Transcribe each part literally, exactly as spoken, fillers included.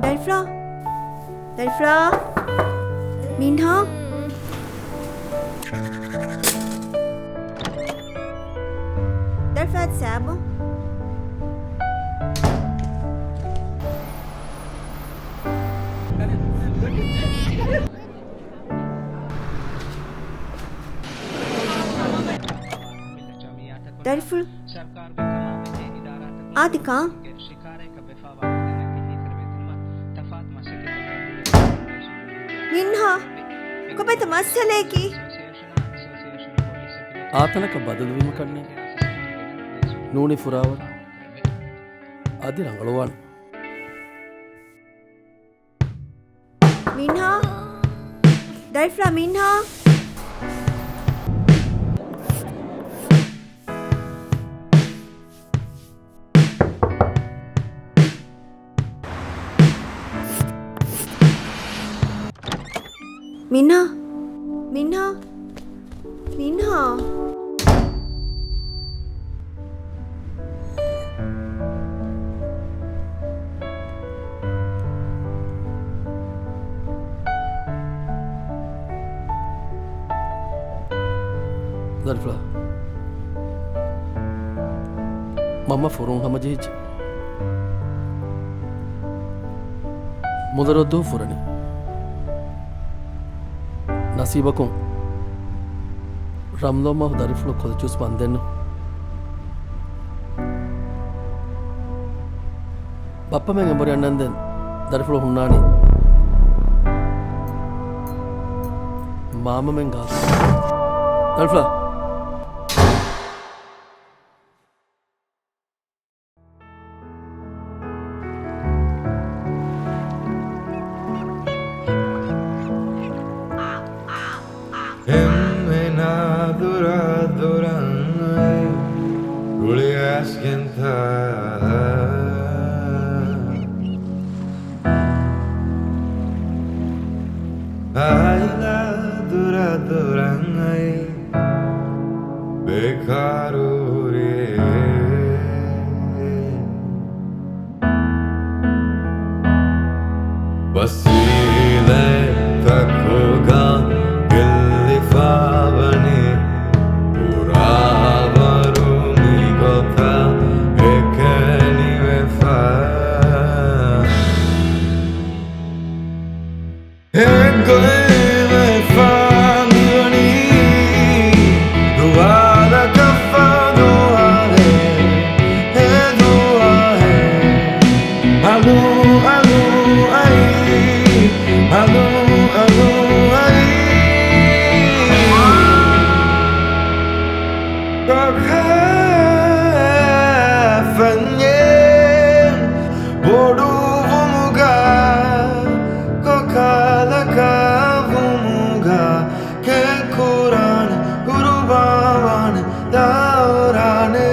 ދަރިފުޅާ؟ ދަރިފުޅާ؟ މިންހާ؟ ދަރިފުޅާ ސާބު؟ ދަރިފުޅު؟ އާދި ކާން؟ މިންހާ، ކޮބައިތަ މައްސަލައަކީ؟ އާތަނަކަށް ބަދަލުވީމަކަށްނެތް. ނޫނީ ފުރާވަރު. އަދި ރަނގަޅުވާނެ. މިންހާ! ދަރިފުޅާ މިންހާ! މިންހާ! މިންހާ! މިންހާ! ދަރިފުޅާ. މަންމަ ފުރުން ހަމަޖެހިއްޖެ. މުދަރޮއްދޫ ފުރަނީ. ނަސީބަކުން ރަމްލޯ މަހު ދަރިފުޅު ކޮލެޖުސް ބަންދެއްނު. ބައްޕަމެން އެނބުރި އަންނަންދެން ދަރިފުޅު ހުންނާނީ މާމަމެން ގާތު. ދަރިފުޅާ. އެންމެ ނާދުރާ ދުރަށް އައި ރުޅި އައިސްގެންތާ. އާއިލާ ދުރަށް ދުރަށް އައި ބޭކާރު ހުރި. ވަސީލަތްތަކުގަ ގެއްލިފަވަނީ ފުރާވަރު މިގޮތަށް އެކަނިވެފަ. އެއްގޮތްވެފަ މިވަނީ ދުވާލަކަށްފަހު ދުވާލެއް، އެ ދުވާލެއް. އަލު އަލު އައި، އަލު އަލު އައި. ކޮކާ ފަންޏެއް ބޮޑުވުމުގަ، ކޮކާލަކާ ވުމުގަ، ކެކުރާނެ ކުރުބާވާނެ ދާވަރާނެ،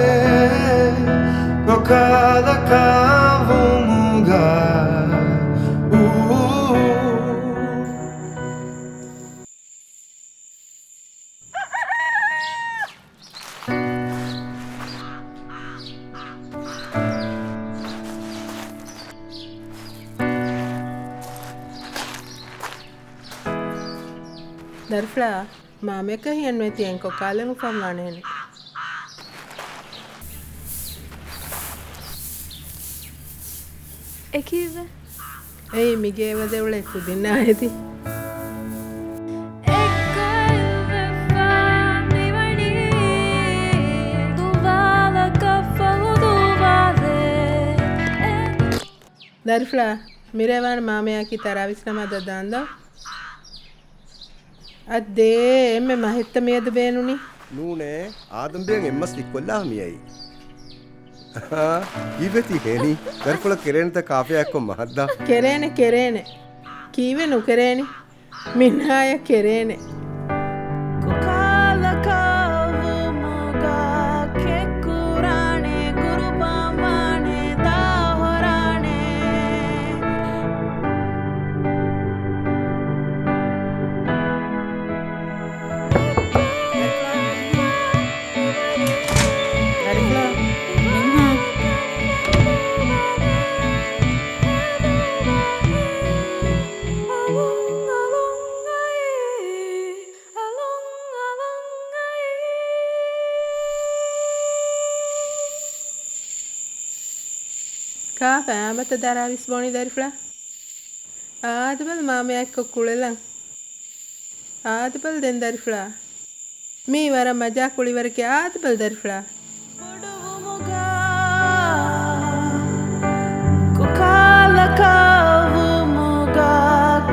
ކޮކާލަކާ ވުމުގަ. އޫ. ދަރިފުޅާ، މާމަޔަކަށް ހިޔެއްނުވޭ ތިޔަ އެން ކޮކާލެއް އުފަންވާނެހެނެއް. އެކީއްވެ؟ އެއީ މިގޭ އެބަދެއުޅޭ ކުދިންނާ އެދި. އެއްގޮތްވެފަ މިވަނީ ދުވާލަކަށްފަހު ދުވާލެއް. ދަރިފުޅާ، މިރޭ ވާނެ މާމަޔަކީ ތަރާވީސް ނަމާދަށް ދާންދާ. އައްދޭ، އެންމެ މަހެއްތަ މިއަދު ބޭނުނީ؟ ނޫނޭ، އާދަމްބެއަށް އެއްމަސް ކިއްކޮށްލާ މިއައީ. ކީއްވެ ތީ ހޭނީ؟ ދަރިފުޅަށް ކެރޭނެތަ ކާފަޔާއެއްކޮށް މަހަށްދާ؟ ކެރޭނެ، ކެރޭނެ. ކީއްވެ ނުކެރޭނީ؟ މިންހާޔަށް ކެރޭނެ. ކޮކާލަކާ ވުމުގަ ކެކުރާނެ ގުރުބާން ވާނެ ދާހޮރާނެ. ދަރިފުޅާ، މިންހާ. ކަޔާމަތަށް ދާރާ ވިސްބޯނީ ދަރިފުޅާ. އާދެބަލަ މާމަޔާ އެއްކޮށް ކުޅެލަން. އާދެބަލަ ދެން ދަރިފުޅާ. މީ ވަރަށް މަޖާ ކުޅިވަރެކޭ. އާދެބަލަ ދަރިފުޅާ. ބޮޑުވުމުގަ، ކޮކާލަކަށް ވުމުގަ،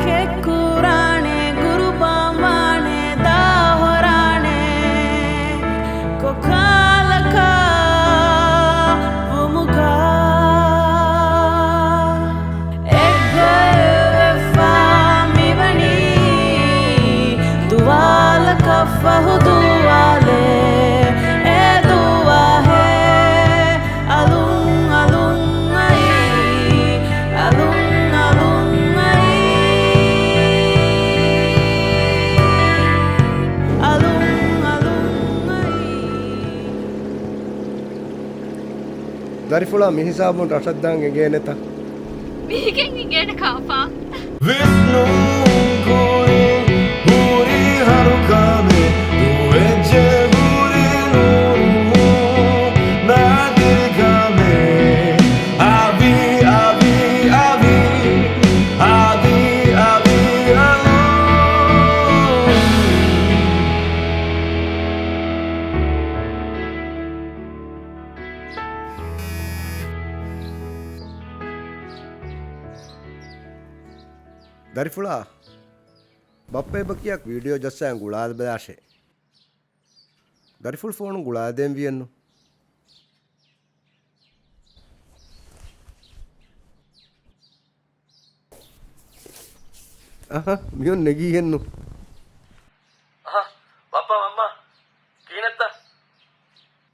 ކެއްކުރާނެ، ގުރުބާން ވާނެ، ދާ ހޮރާނެ، ކޮކާލަކަށް ވުމުގަ. އެއްގޮތްވެފަ މިވަނީ، ދުވާލަކަށްފަހު ދުވާލެއް، އެ ދުވަހެއް އަލުން އަލުން އައީ، އަލުން އަލުން އައީ، އަލުން އަލުން އައީ. ދަރިފުޅާ މިހިސާބުން ރަށަށްދާން އެނގޭނެތަ؟ މީގެން އިނގޭނެ ކާފާ. ވިސްނުން ކުރިން ހުރި ހަރުކަމެއް ދުވެއްޖެ ހުރި ނޫރު ނާދިރު ކަމެއް. އަވި، އަވި، އަވި، އަވި، އަވި، އަލުން. ދަރިފުޅާ، ބައްޕަ އެބަ ކިޔާ ވީޑިއޯ ޖައްސާ ގުޅާލަބަލާށޭ. ދަރިފުޅު ފޯނު ގުޅާދޭން ވިއެއްނު. އަހަ، މިހުން ނެގީހެއްނު. އަހަ، ބައްޕަ މަންމަ، ކިހިނެއްތަ؟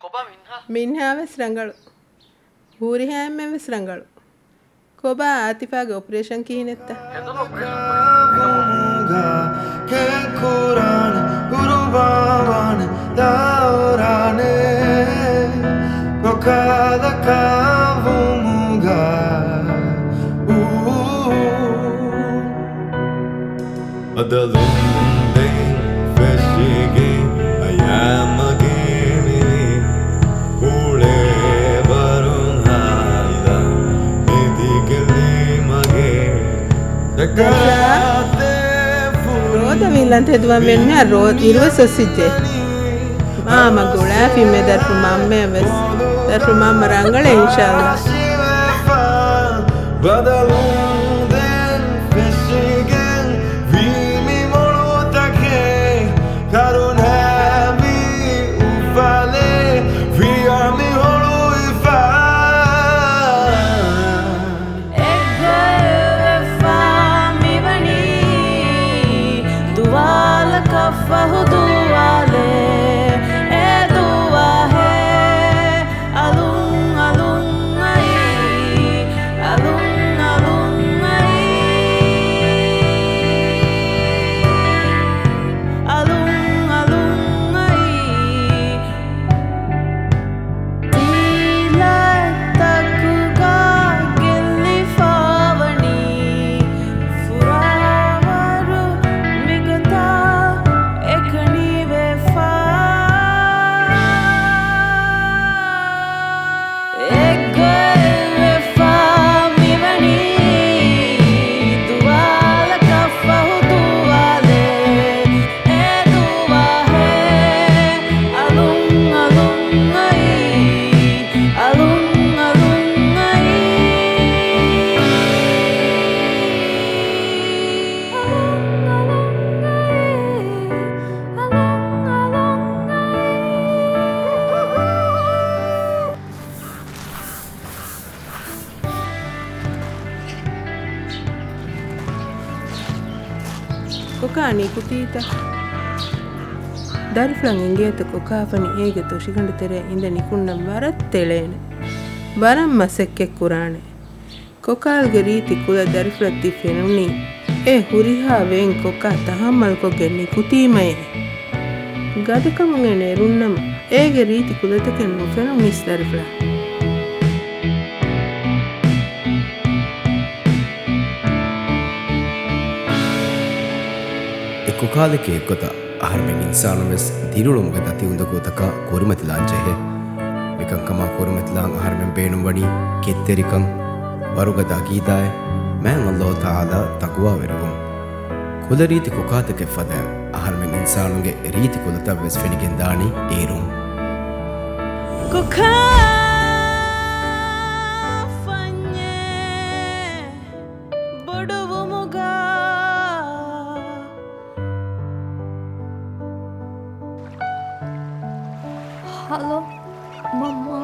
ކޮބާ މިންހާ؟ މިންހާވެސް ރަނގަޅު. ހުރިހާ އެންމެންވެސް ރަނގަޅު. ކޮބާ އާތިފާގެ އޮޕަރޭޝަން ކިހިނެއްތަ؟ ކެއްކުރާނެ، ގުރުބާވާނެ، ދާއުރާނެ، ކޮކާލަކާވުމުގަ. އޫ. އަދަލުން ދެން ފެށިގެން އަޔާމަގެ މި ހުޅޭ ވަރުން ހާއިލާ މިދިގެ ލީމަގެ ރޯދަ ވިލަން ތެދުވަން ވެންޏާ ރޯ އިރުވެސް އޮއްސިއްޖެ. މާމަ ގުޅާފިންމެ ދަރިފު މަންމައަށް ވެސް. ދަރިފު މަންމަ ރަނގަޅޭ އިންޝާﷲ. ބަދަލުން ދެން ފެށިގެން ވީ މި މޮޅު ތަކެއް. ކަރުނަ މި އުފަލެއް ވިޔަ މި ހޮޅުވިފަ. އެއްގޮތްވެފަ މިވަނީ، ދުވާލަކަށްފަހު ދުވާލެއް، އެ ދުވަހެއް އަލުން އަލުން އައީ، އަލުން އަލުން އައީ، އަލުން އަލުން އައީ. ސީލަތަކުގަ ގެއްލިފަވަނީ، ފުރާވަރު މިގޮތަށް އެކަނިވެފަ. އެއްގޮތްވެފަ މިވަނީ، ދުވާލަކަށްފަހު ދުވާލެއް، އެ ދުވަހެއް އަލުން އަލުން އައީ، އަލުން އަލުން އައީ، އަލުން އަލުން އައީ، އަލުން އަލުން އައީ. ކޮކާ ނިކުތީތަ؟ ދަރިފުޅަށް އެނގޭތަ ކޮކާ ފަނި އޭގެ ތޮށިގަނޑު ތެރެއަށް އިނދެ ނިކުންނަން ވަރަށް ތެޅޭނެ. ވަރަށް މަސައްކަތް ކުރާނެ. ކޮކާލްގެ ރީތި ކުލަ ދަރިފުޅަށް ތި ފެނުނީ އެ ހުރިހާ ވޭން ކޮކާ ތަހައްމަލްކޮށްގެން ނިކުތީމައޭ. ގަދަކަމުން އެ ނެރުންނަމަ އޭގެ ރީތި ކުލަތަކެއް ނުފެނުނީސް ދަރިފުޅަށް. އެ ކޮކާލެއްގެ އެއްގޮތަށް އަހަރެމެން އިންސާނުން ވެސް ދިރިއުޅުމުގެ ދަތި އުނދަގޫތަކާ ކުރިމަތިލާން ޖެހޭ. މިކަންކަމާ ކުރިމަތިލާން އަހަރެމެން ބޭނުންވަނީ ކެތްތެރިކަން، ވަރުގަދަ އަގީދާއެއް، މާތް ﷲ ތަޢާލާ ތަޤްވާވެރިވުން. ކުލަރީތި ކޮކާތަކެއް ފަދައިން އަހަރުމެން އިންސާނުންގެ ރީތި ކުލަތައް ވެސް ފެނިގެން ދާނީ އޭރުން. ކޮކާ ފަންޏޭ ބޮޑުވުމުގަ. ހަލޯ، މަންމާ.